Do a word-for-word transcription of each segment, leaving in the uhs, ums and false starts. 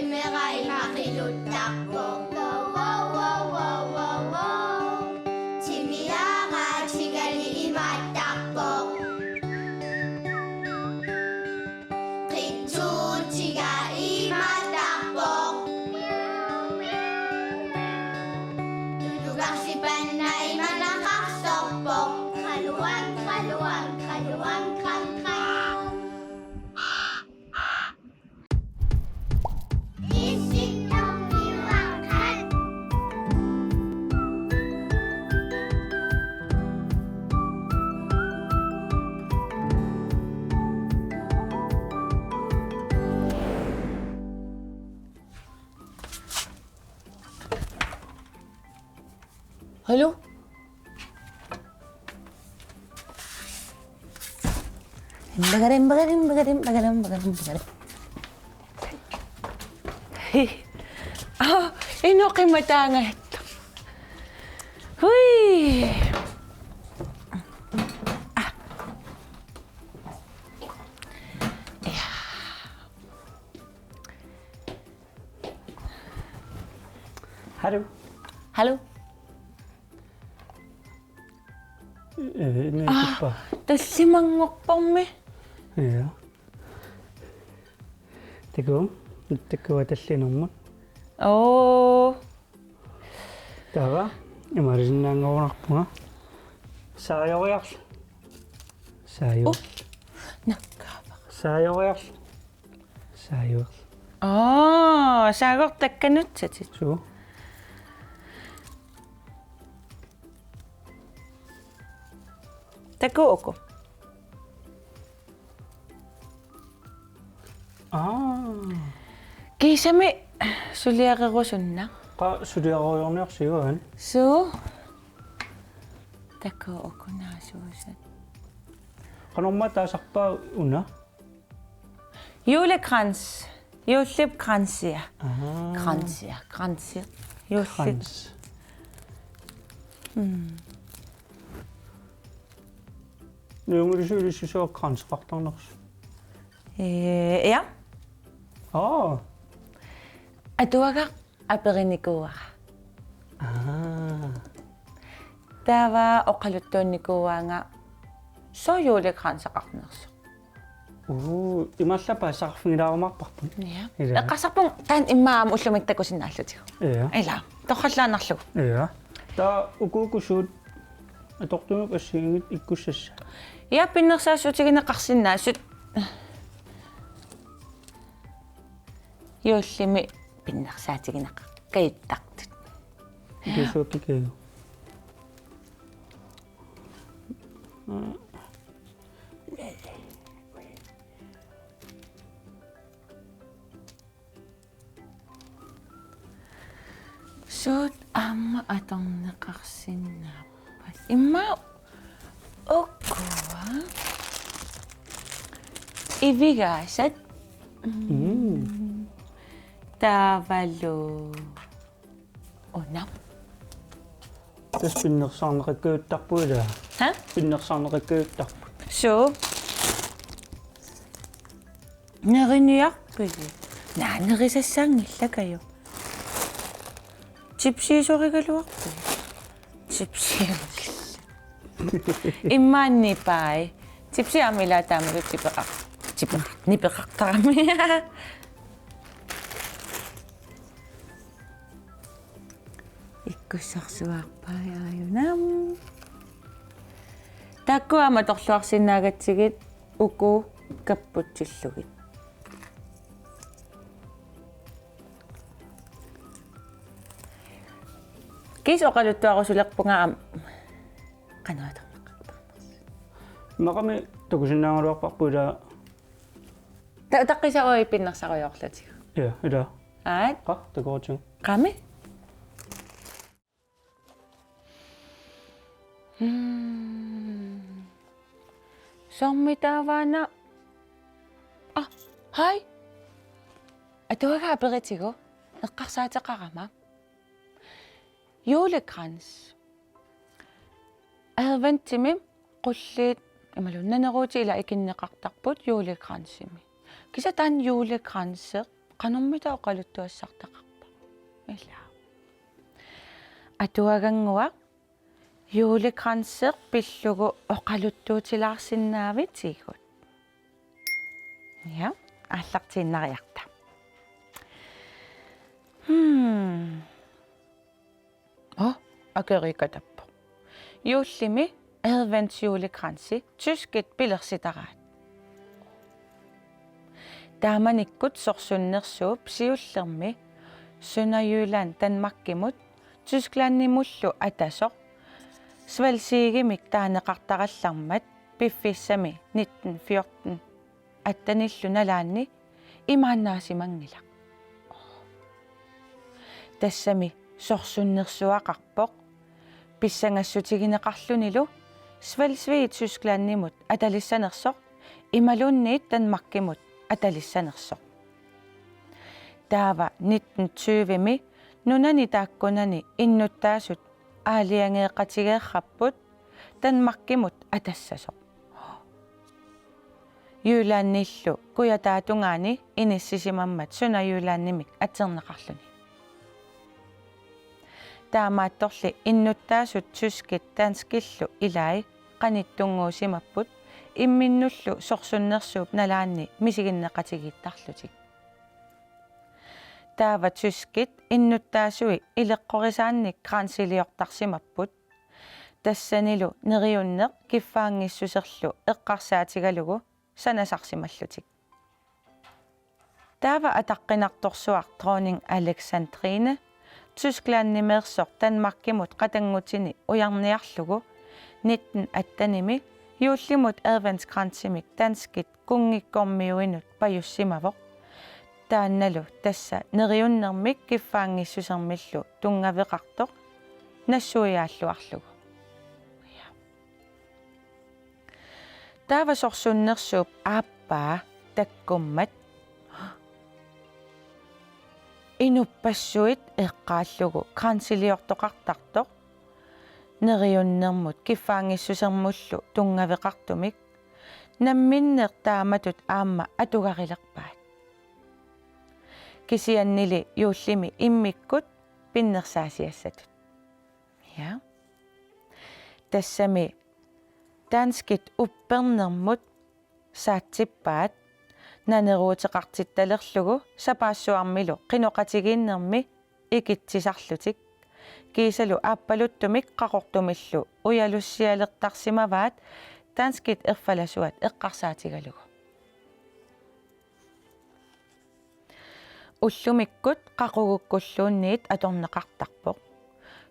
Timera ima qiluttarpoq. Wow, wow, wow, wow, wow, wow. Timiara tigali imaattarpoq. Qitsuutiga imaattarpoq. Tulugarsipanna imanaqarsorpoq. Qaluan, qaluan, qaluan, qan, qan. Hallo? Bagarim, bagarim, bagarim, bagarim, bagarim, bagarim. Hi. Ah, inoqimataangaat. Hui. Ah. Ja. Hallo. Hallo. Eh, ne, ah, tippa. Tallimanngorparmi. Ja. Takuuk, takuuk tallinermut. Oo. Taava, imaalisinnaanngorunarpunga. Saajoriarl. Saaju. Oh, nakkaavara. Saajoriarl. Saaju. Aa, saagortakkanutsatit. Suu. Takuuk uku. Aa. Kiisami suliarerusunnaq. Qaa, suliarerujoorniarsiuk aana? Suu. Takuuk uku naasuusat. Qanormaa taasarpaa una? Julekrans. Juullip kransia. Aha. Kransia, kransia. Juullip. Krans. Mm. Nuumulisiulissuaq kranseqartarnersoq. Eh, ja. Aa. Atuagaq aperinikuuara. Aa. Taava oqaluttuunnikuuaanga sooq juulekranseqarnersoq. Uu, imaallaat paasisaqarfigilaarumaarparput. Ja. Ila. Eqqarsarpunga taanna immaqa aamma ullumikkut takusinnaallugu. Ja. Ila, torrallaannarlugu. Ja. Taava uku uku suut atortunik assigiinngitsut ikkussassaat? Ja, pinnersaassuutigineqarsinnaasut. Juullimi pinnersaatigineqakkajuttartut. Ikisuukkikaju. Suut aamma atorneqarsinnaappat? Immaqa ukua. Ivigaasat. Mm. Taavalu. Una. Tassa pinnersaarneqakkajuttarput ilaa? Ha? Pinnersaarneqakkajuttarput. Suu. Neriniarpigit? Naa, nerisassanngilakaju. Chipsiisorigaluarpigit? Chipsiisorigillu. Immaqa nipai. Chipsi aamma ilaa taamatut tipeqar-, tipeqar-, nipeqartarami. Ikkussarsuarpai aajuna. Taakku aamma atorluarsinnaagatsigit uku kapputsillugit. Kiisa oqaluttuarusulerpunga aamma qanoq atorneqartarnersoq. Immaqa takusinnaagaluarparput ilaa. Ta-, taqqisa uagut pinnersarujoorlutigu. Ja, ilaa. Aat. Qaa, takuutigu. Qami. Mm. Soormi taava una? Ah, hej. Atuagaq aperitigu. Eqqarsaateqarama. Julekrans. Adventimi qulliit imaluunniit naneruutit ilaa ikinneqartarput julekransimi. Kisianni taanna julekransi Qanormita oqaluttuassartaqarpa? Ila. Atuagannguaq juulekransi pillugu oqaluttuutilaarsinnaavisigut. Ja, aallartiinnariarta. Hmm. Oh, akerikatappoq. Juullimi adventsjuulekransi tyskit pilersitaraat. Taamanikkut sorsunnersuup siullermi Sønderjylland Danmarkimut Tysklandimullu atasoq Svalsiigimik taaneqartarallarmat piffissami nitten fjorten attenillu nalaanni imaannaasimanngilaq. Tassami sorsunnersuaqarpoq pissangassutigineqarlunilu Svalsvig Tysklandimut atalissanersoq imaluunniit Danmarkimut atalissanersoq. Taava nitten tyvemi nunani taakkunani innuttaasut aalajangeeqatigeerrapput Danmarkimut atassasoq. Jyllandillu kujataatungaani inissisimammat Sønderjyllandimik aterneqarluni. Taamaattorli innuttaasut tyskit danskillu ilai qanittunnguusimapput imminnullu sorsunnersuup nalaanni misiginneqatigiittarlutik. Taava tyskit innuttaasui ileqqorisaannik kransiliortarsimapput. Tassanilu neriunneq kiffaanngissuserlu eqqarsaatigalugu sanasarsimallutik. Taava ataqqinartorsuaq dronning Alexandrine Tysklandimeersoq Danmarkimut qatanngutini ujarniarlugu nitten attenimi juullimut adventskransimik danskit kunngikkormiuinut pajussimavoq. Taannalu tassa neriunnermik kiffaanngissusermillu tunngaveqartoq nassuiaalluarlugu. Taava sorsunnersuup aappaa takkummat inuppassuit eqqaallugu kransiliortoqartartoq neriunnermut kiffaanngissusermullu tunngaveqartumik namminneq taamatut aamma atugarilerpaat. Kisiannili juullimi immikkut pinnersaasiassatut. Ja. Tassami danskit uppernermut saatsippaat naneruuteqartittalerlugu sapaassuarmilu qinoqatigiinnermi ikitsisarlutik. Kiisalu aappaluttumik qaqortumillu ujalussialertarsimavaat danskit erfalasuat eqqarsaatigalugu. Ullumikkut qaqugukkulluunniit atorneqartarpoq.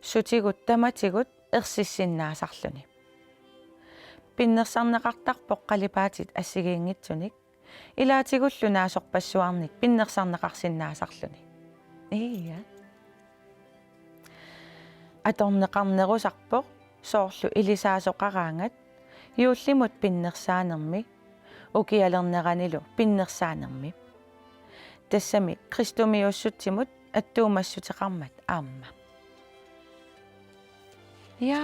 Sutigut tamatigut ersissinnaasarluni. Pinnersarneqartarpoq qalipaatit assigiinngitsunik. Ilaatigullu naasorpassuarnik pinnersarneqarsinnaasarluni. Ia. Atorneqarnerusarpoq soorlu ilisaasoqaraangat juullimut pinnersaanermi, ukialerneranilu pinnersaanermi. Tassami kristumiussutsimut attuumassuteqarmat aamma. Ja.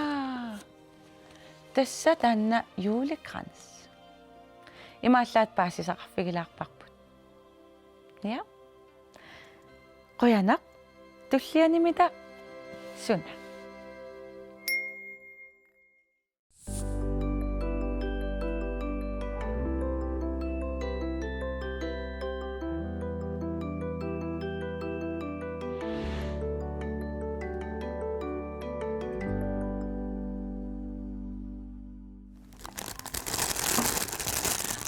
Tassa taanna julekrans. Imaallaat paasisaqarfigilaarparput. Ja. Qujanaq, tullianimita suna.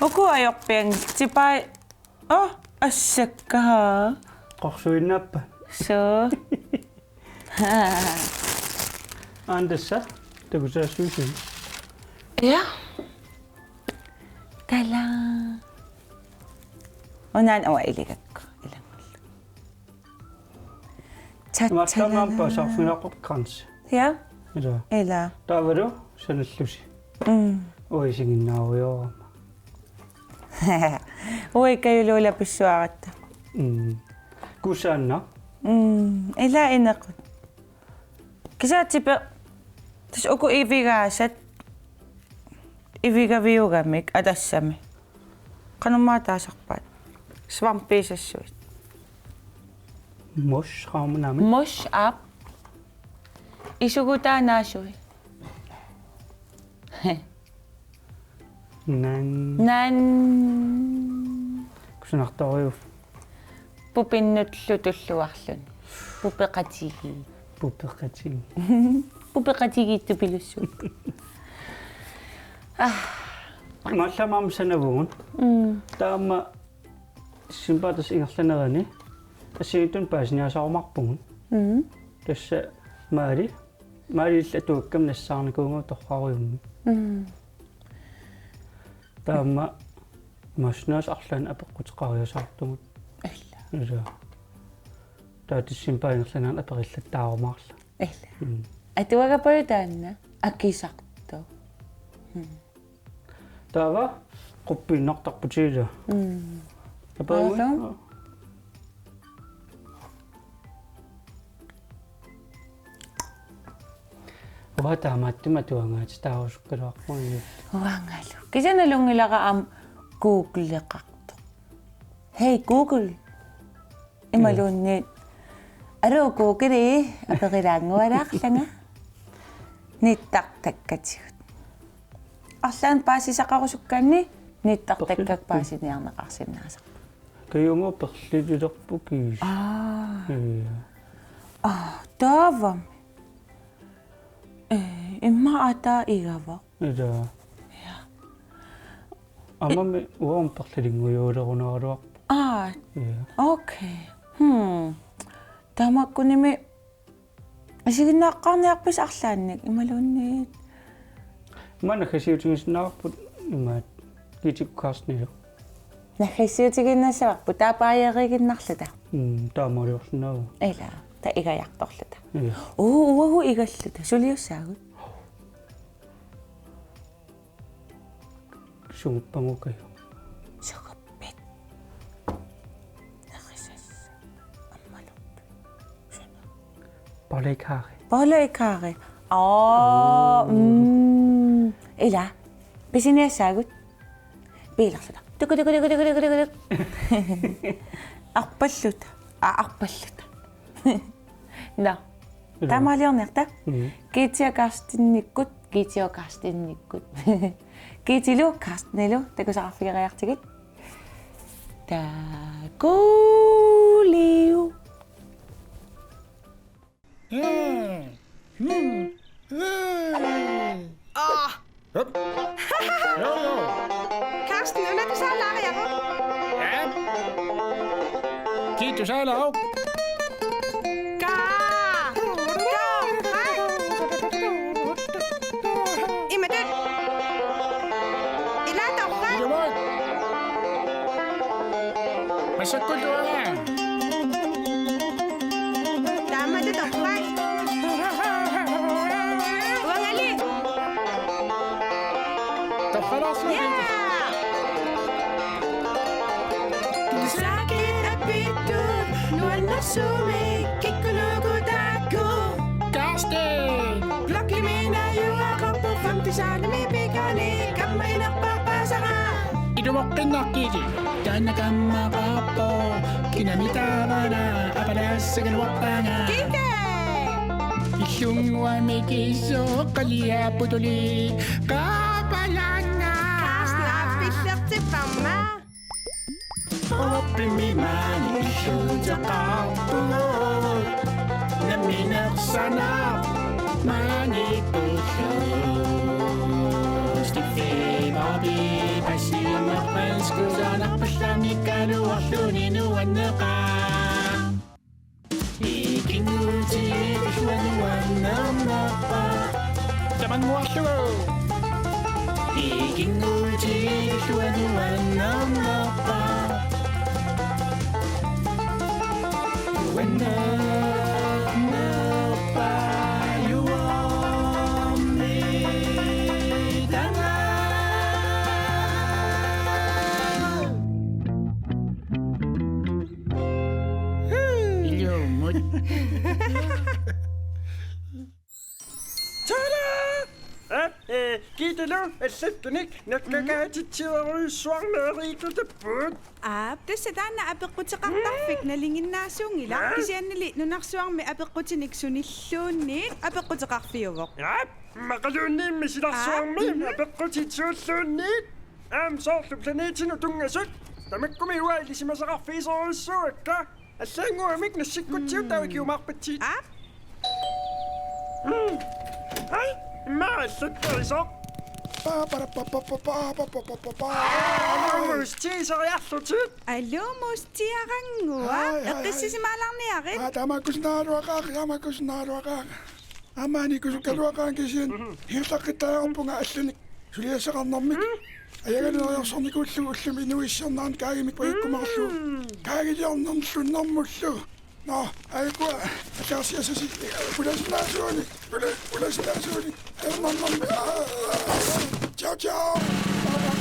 Uku ajorpianngitsipai. Oh, assakka. Qorsuinnaappa. Suu. Aana tassa, takusaassuusi. Ja. Tala. Unaana uanga iligakku, ilanngullugu. Tatsalaana. Maastamampa sarfinaqoq krans. Ja. Ila. Ila. Taavalu sanallusi. Mm. Uisiginnaarujoorama. Uikajuluula pissuaratta. Mm. Kusanna. Mm. Ila inequt. Kisaatipe. Tassa uku ivigaasat. Ivigaviugamik atassami. Qanormaa taasarpaat. Svampiisassuit. Mosh qaammat naamik. Mosh aap. Isugutaa naasui. Nan. Nan. Kusanartorujuk. Pupinnullu tulluarluni. Pupeqatigiit. Pupeqatigiit. Pupeqatigiit tupilussuupput. Ah. Mallamaam sanavugut. Mm. Taama Simba tassa ingerlanerani assigiinngitsunik paasiniaasarumaarpugut. Mm. Tassa Maali, Maali illit atuakkami nassaarnikuuvugut torrarujussuarmik. Mm. Taama Mashnaas arlaannik apeqquteqariasaartugut. Illa. Ila. Taava tassa Simba ingerlanerani aperillattaarumaarlunga. Illa. Mm. Atuagappajuk taanna akisartoq. Mm. Taava quppiinnartarputit ila. Mm. Tapaammi. Aasam. Uanga taamaattumik atuagaatitaarusukkaluarpunga. Uangalu. Kisianni nalunngilara aamma Googleqartoq. Hey Google. Imaluunniit. Aluu Google, aperilaanngualaarlanga. Nittartakkatigut. Arlaannik paasisaqarusukkaanni nittartakkakka paasiniarneqarsinnaasarput. Kajunga perlilerpoq kiisa. Aa. Ija. Aa, taava. Ee, immaqa ataa igavoq. Ija. Ja. Aammami uanga perlilingujuulerunaraluarpoq. Aa. Ija. Okay. Hmm. Tamakkunimi isiginnaaqqaarniarpisi arlaannik imaluunniit? Ima naggasiutigisinnaavarput imaat Kiitikkut Carstenilu. Naggasiutigiinnassavarput taava baajeriiginnarluta. Mm, taamaaliorsinnaavugut. Ila, taava igajartorluta. Ila. Uu, uagut igalluta. Suliussaagut. Sumuppagukajo. Suguppit. Nerisas. Ammalortu. Suna. Bolle i karry. Bolle i karry. Aa, mm. Ila. Pisiniassaagut. Piilerluta. Tuku, tuku, tuku. Arpalluta. Aa, arpalluta. Nå. Ila. Taamaaliorniarta. Mm. Kiitikkut Carstenikkut, Kiitikkut Carstenikkut. Kiitilu, Carstenilu, takusaqarfigeriartigit. Takuliu. Mm. Mm. Mm. Aa. Hup. Jo, jo. Carsten, una tusaalaariaruk? Ja. Kiit tusaalaaruk? Kaa. Kaa. Imatut. Ila torrak. Ilumoorpoq. Massakkut uanga. Taamatut torrak. Uangali. Torralaarsuaq. Ja! Sakit apittut nuannersuumik kikkunuku taakku. Carsten! Blokkimi naajuuaqarpoq femte saalimi pikani kammaginerpaasara. Ilumoqqinnaqqili. Taanna kammaqarpoq, kinami taavana, apalassagaluarpanga. Kika! Illunnguami kiisoq qaliapputuli, qaapalanga. Kaasna, pillertipparma. Oppimi maani illuuteqarpugut. Namminersorneq maani pullu. Stiffi Bobby, passiunerpaaskusaanarpallamikkaluarluni nuanneqaaq. Ikinnguutigilluarnerpa. Tamannguarlugu. Ikinnguutigilluarnerpa. Nuannerpa juormi tanga. Ilumut. Tada! Eh, eh, kiit Talu, allakkanik nakkakaatitsiverujussuarmi eriitutapput. Aap, tassa taanna apeqquteqartarfik nalinginnaasuunngilaq, kisiannili nunarsuarmi apeqqutinik sunilluunniit apeqquteqarfiuvoq. Aap, immaqaluunniimmi silarsuarmi apeqqutit suulluunniit. Aamma soorlu planetinut tunngasut. Tamakkumi uanga ilisimasaqarfigisorujussuuakka. Allaannguamik nassikkutsigut taava ikiumaarpatsigit. Aap. Mm. Ai, immaqa allakkarisoq. Pa, pa, pa, pa, pa, pa, pa, pa, pa, pa, pa. Aluu, Musti, iseriarlutit. Aluu, Musti, arannguaq. Ai, ai, ai. Eqqissisimaalarniarit. Aa, taamaakkusinnaagaluaqaaq, taamaakkusinnaagaluaqaaq. Aamma anikusukkaluaqaanga kisianni. Mhm. Hiullaqqittariaqarpunga allanik suliassaqarnermik. Mm. Ajagaleriorsornikuullugu ullumi inuuissiornerani kaagimik pajukkumaarlugu. Mm. Kaagiliornerlunnermullu. Nå, aajukua, ataasiassasi, pulasinnaasuunik, pula-, pulasinnaasuunik. Ajornarnermi, aa, ciao, ciao.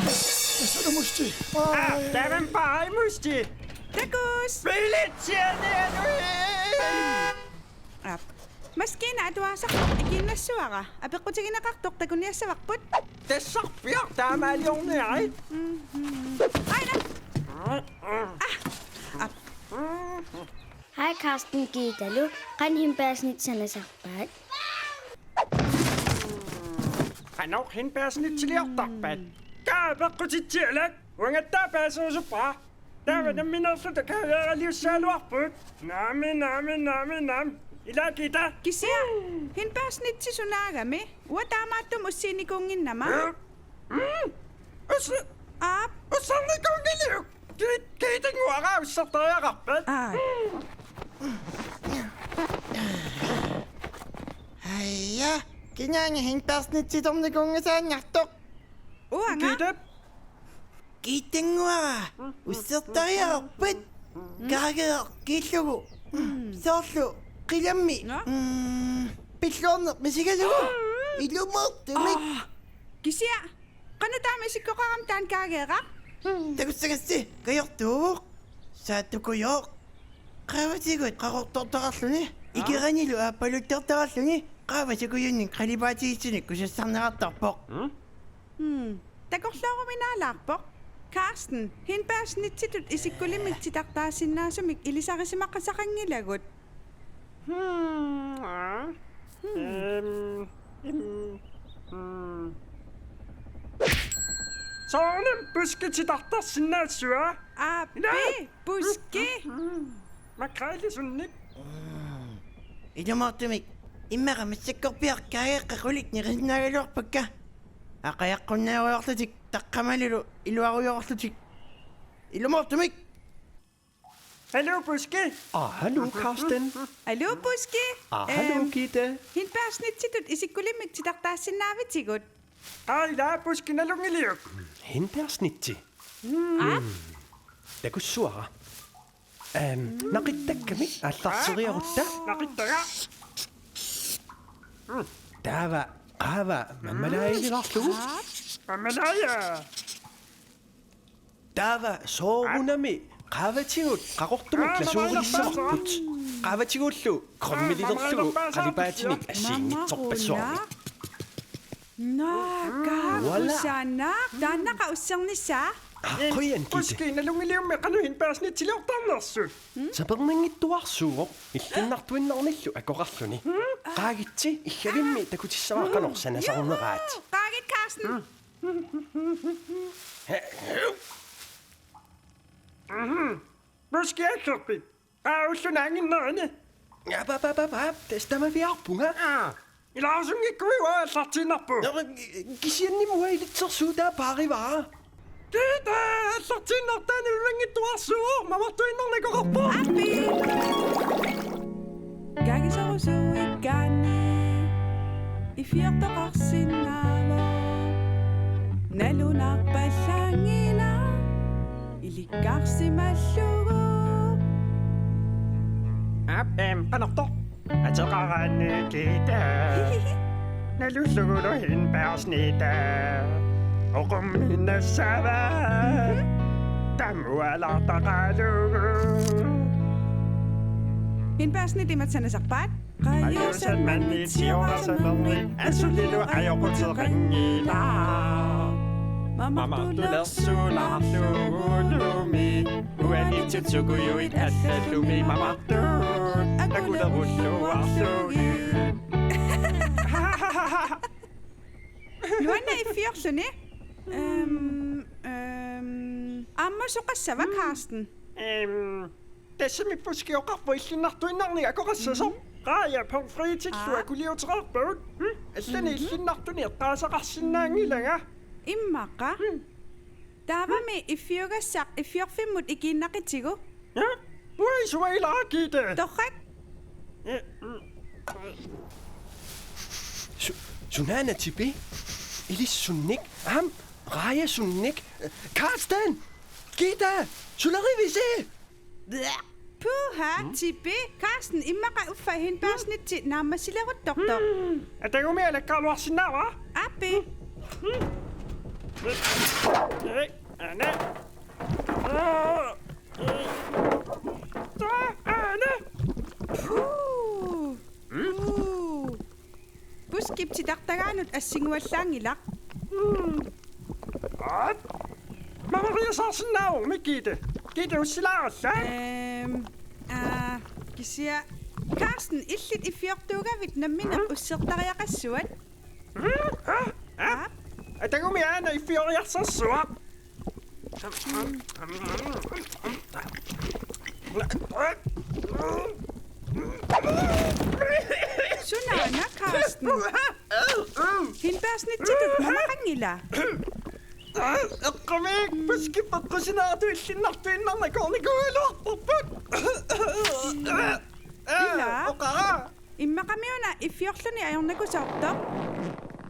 Tassani Musti. Aa, bye. Taavami bye, Musti. Takuss. Pilitsianianui. Aap. Maskiina atuaasartoq ikiinnassavara. Apeqqutigineqartoq takuniassavarput. Tassarpiaq taamaaliorniarit. Mhm. Aina. Ah. Aap. Hej Carsten, Gittalu. Qanoq hindbærsnitsit sanasarpaat? Qanoq hindbærsnitsiliortarpat? Kaa apeqqutitsialak. Uangattaaq paaserusuppara. Taava nammineerluta kaageeraliussagaluarput. Naamik, naamik, naamik, naamik. Ilaa Gitta. Kisianni hindbærsnitsit sunaagami? Uanga taamaattumik ussiinikuunnginnama. Mm. Us-, aap. Ussernikuunngiliuk? Gitt-, Gittannguara ussertariaqarpat? Aa. Aja, kinaana hindbærsnitsiternikungisaannartoq? Uanga. Gitta. Gittannguara ussertariaqarpat? Kaageeq kiillugu. Soorlu qilammi. Nå? Mm, pilluarneq misigalugu. Ilumoortumik. Aa, kisianni. Qanoq taama isikkoqarami taanna kaageeraq? Takussagassi, kajortuuvoq. Saattukujoq. Qaavatigut qaqortortaqarluni. Aa? Ikeranilu aappaluttortaqarluni. Qaavasukujunnik qalipaatigitsunik kusassarneqartarpoq. Mm? Hmm. Takorlooruminaalaarpoq. Carsten, hindbærsnitsitut isikkulimmik titartaassinnaasumik ilisarisimaqasaqanngilagut. Hmm, aa. Hmm. Øhm, øhm, hmm. Soorunami Puski titartarsinnaassava? Aappi, Puski. Makrelisunnik. Mm. Ilumoortumik. Immaqa massakkorpiaq kaageeqqat qulit nerisinnaagaluarpakka. Aqajaqqunnarujoorlutik, taqqamanilu iluarujoorlutik. Ilumoortumik. Aluu, Puski. Aa, aluu, Carsten. Aluu, Puski. Aa, aluu, øhm, Gitta. Hindbærsnitsitut isikkulimmik titartaassinnaavisigut? Aa, ilaa, Puski, nalunngiliuk? Hindbærsnitsi. Aa? Takussavara. Øhm, naqittakkamik aallarteriarutta. Naqittaga. Taava qaava mammalaajalilaarlugu. Mammalaaja. Taava soorunami qaavatigut qaqortumut glasuurissavarput. Qaavatigullu cremelilerlugu qalipaatinik assigiinngitsorpassuarnik. Naa, kaa, voilà. Kusanaq, taannaqa ussernissaa. Aa, qujan, Gitta. Puski, nalunngiliummi qanoq hindbærsnitsiliortarnersut? Sapernanngittuarsuuvoq, illinnartuinnarnillu akoqarluni. Qaagitsi, iggavimmi takutissavara qanoq sanasarneraat. Juhu, qaagit, Carsten. Mhm. Puski, aggerpit? Aa, ulloq naannginnerani. Aap, aap, aap, aap, aap, tassa tamaviaarpunga. Aa, ilaarusunngikkuit uanga aallartiinnarpugut. Nå, kisiannimi uanga ilitsersuutaa paarivara. Gitta, aallartiinnartaa nalunanngittuarsuuvoq, mamartuinnarnakoqarpoq. Aappi. Kaagisorusuuikkaanni iffiortoqarsinnaavoq. Nalunarpallaanngilaq ilikkarsimallugu. Aap, eem, qanortoq? Ateqaraanni Gitta. Nalullugulu hindbærsnitta. Oqumminnassava. Tamualaartaqalugu. Hindbærsnit imatut sanasarpaat? Qajuusat, manniit, siorasat, mernit, asulilu ajoquteqanngilaq. Mamartulersuulaarlugulumi, uaniitsukujuit allallumi mamartuut akulerulluarlugit. Nuanna iffiorluni. Øhm, øhm. Aamma soqassava, Carsten? Øhm, tassami Puski oqarpoq illinnartuinnarnik akoqassasoq. Qaaja pomfritillu akuliuteqarpagut. Hm? Allani illinnartuni eqqaasaqarsinnaanngilanga. Immaqa. Taavami iffiugassaq iffiorfimmut ikiinnaqitigu. Ja? Uai, suailaakiita. Torrak. Su-, sunaana Tipi? Ilissunnik? Aam, Qaajasunnik? Carsten! Gitte! Sulerivisi? Puha, Tipi, Carsten, immaqa uffa hindbærsnitti naammassileruttortoq. Atagumi alakkaluarsinnaava? Aappi. Ei, ane. Ane. Uu. Uu. Puskip titartagaanut assinguallaanngilaq. Aap. Mamariasaarsinnaavoq, Gitte. Gitte, ussilaarallat. Øhm, aa, kisianni. Carsten, illit iffiortuugavit nammineq ussertariaqassuat. Hm? Aa? Aap. Atagumi aana iffioriarsarsuaq. Sunaana, Carsten? Hindbærsnittitut mamaqanngila? Eqqumiik, Puskip eqqusineratut illinnartuinnarnik akoornikuugaluarparput. Ila. Oqara. Immaqami una iffiorluni ajornakusoortoq.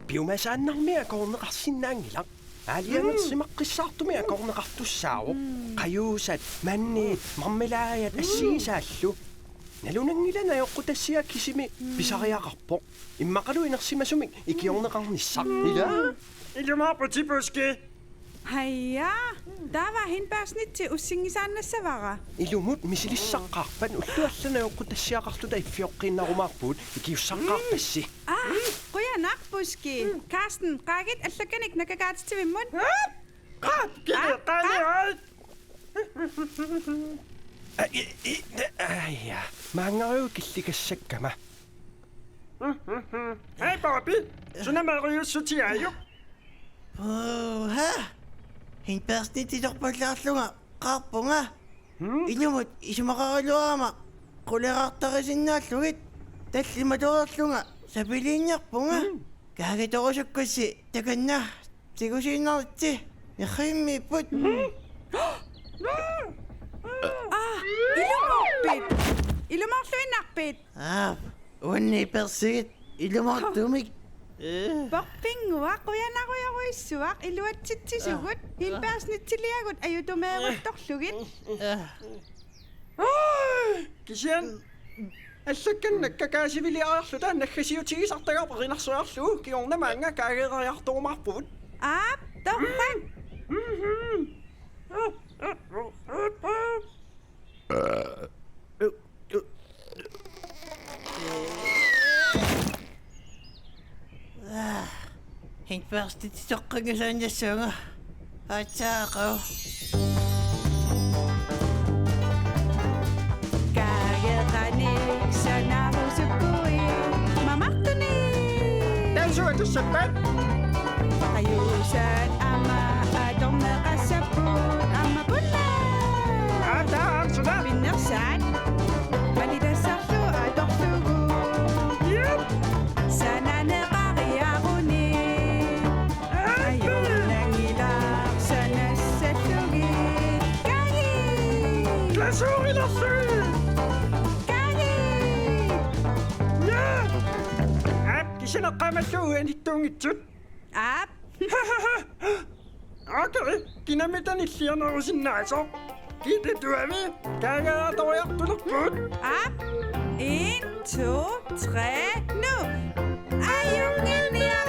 Piumasaannarmi akoorneqarsinnaanngilaq. Aalajangersimaqqissaartumik akoorneqartussaavoq. Qajuusat, manniit, marmelaadat assigisaallu. Nalunanngilaq najoqqutassiaq kisimi pisariaqarpoq. Immaqalu inersimasumik ikiorneqarnissaq. Ila? Ilumoorputit, Puski. Haja, taava hindbærsnitti ussinngisaannassavara. Ilumut misilissaqqaarpat ullut allat najoqqutassiaqarluta iffioqqiinnarumaarpugut, ikiussaqqaarpassi. Aa, qujanaq, Puski. Carsten, qaagit allakkanik nakakaatitsivimmut. Aa, kini, aa, qani, aa, ai. Aa, i, i, aa, ja. Maanngariuk killikassakkama. Hej, Bobby. Suna mariussutiaajuk? Puha! Hindbærsnittitorpallaarlunga qaarpunga. Hmm? Ilumut isumaqaraluarama qulerartarisinnaallugit tallimatoreerlunga sapiliinniarpunga. Hmm? Kaagitorusukkussi takanna tigusiinnaritsi nerrivimmiipput. Hmm? Aa, ilumoorpit? Ilumoorluinnarpit? Aap, uanni persigit ilumoortumik. Ee. Porpinnguaq, qujanarujorujussuaq, iluatsitsisugut, hindbærsnittiliagut ajutumeeruttorlugit. Ee. Kisianni allakkanik nakkakaasiviliariarluta naggasiutigisartagarput erinarsoriarlugu, kingorna maannga kaageeriartorumaarpugut. Aap, torrak. Hindbærsnittitoqqanngisaannassaanga. Aatsaaqaaq. Kaageqanik sanarusukkuit mamartunik. Taava suut atussappat? Qajuusat aamma atorneqassapput aamma punna. Aa, taava aamma suna? Pinnersaat. Malitassarlu atorlugu. Yep. Sananeqariaruni. Ajornanngilaq sanassallugit. Kaagi! Glasuurilerlugit! Kaagi! Ja! Aap, kisianni eqqaamallugu uanittuunngitsut. Aap. Okay, kinamita nilliornerusinnaasoq. Gitte, tuavi, kaageeriartulerpugut. Aap. En, to, tre, nu. Ajunngilaq.